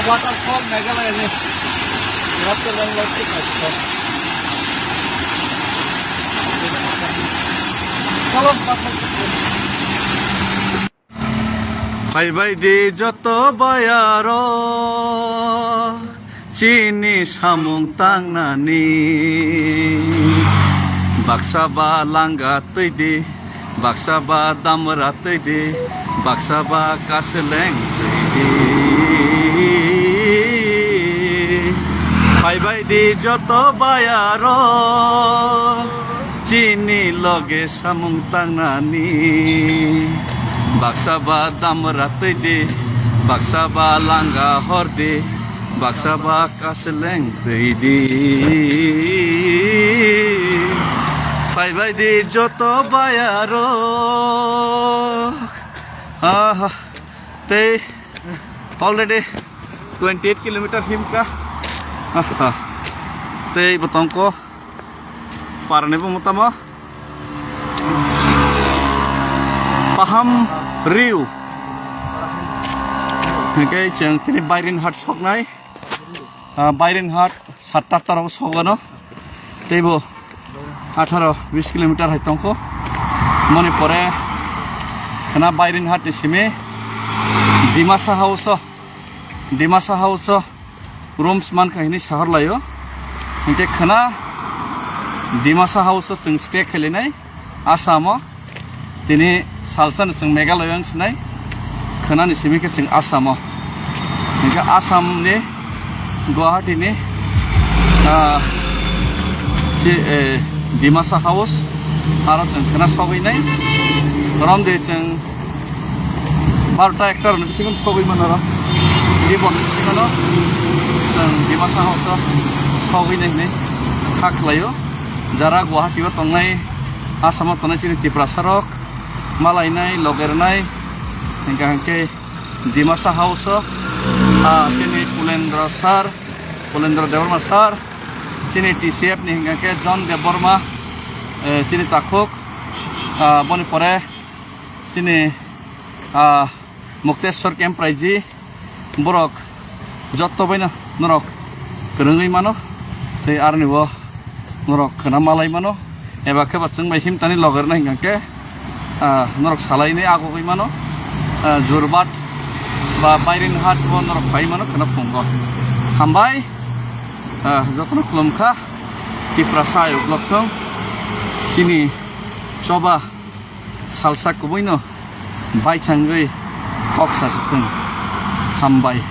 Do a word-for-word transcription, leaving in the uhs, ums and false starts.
Waterfall Meghalaya ni. Waterfall Waterfall. Salam, Phaibai di joto bayaro, chini samung tangnani. Baksa ba langa twi di, baksa ba damra twi di, baksa ba kaseleng twi di. Phaibai di joto bayaro, chini loge samung tangnani. Baksa ba damra twi di, baksa ba langa hor di, baksa ba kaseleng twi di. Phaibai di joto bayaro. Aha. Tei already twenty eight kilometer himka. Aha. Tei botongko parni bo motamo. Paham Riu. Hingke chwng tini Bairin Hat soknai. Ah, Bairin Hat satta tarok sogano. Teibo atharo bis kilometer hai tongkho. Moni pore khana Bairin Hat ni simi Dimasa House o. Dimasa House o rooms mankha hini sahar laio. Hingke khana Dimasa House o chwng stay khailainai Assam o. Tini salsa ni chwng Meghalaya wng sinai. Khana ni simi khe chwng Assam o. Hingke Assam ni Guwahati ni, ah, si, eh, Dimasa House aro chwng khana sogwi nai. Romde chwng barota ekta rokni bisingo sogwi mano ro. Jibon bisingo no chwng Dimasa House o sogwi nai hinwi kha khlaio. Jara Guwahati o tongnai, Assam o tongnai chini Tiprasa rok malainai, logerwnai, hingka hingke Dimasa House o, ah, chini Pulendra sir, Pulendra Debbarma sir, chini T C F ni hingka hingke John Debbarma, eh, chini takhuk, ah, boni pore chini, ah, Mukteswar Kemprai ji, borok jotto baino norok kwrwngwi mano, tei aroni bo norok khwna malai mano, eba khe ba chwng bai himtani logerna hingka khe, ah, norok salainwi agugwi mano, ah, Jurbat ba Bairin Hat bo norok phai mano khwna phungo. Hambai, ah, jotono khulumkha, Tiprasa ayuk lokthong, chini choba salsa kubuino baithangwi kok sasithwng. Hambai.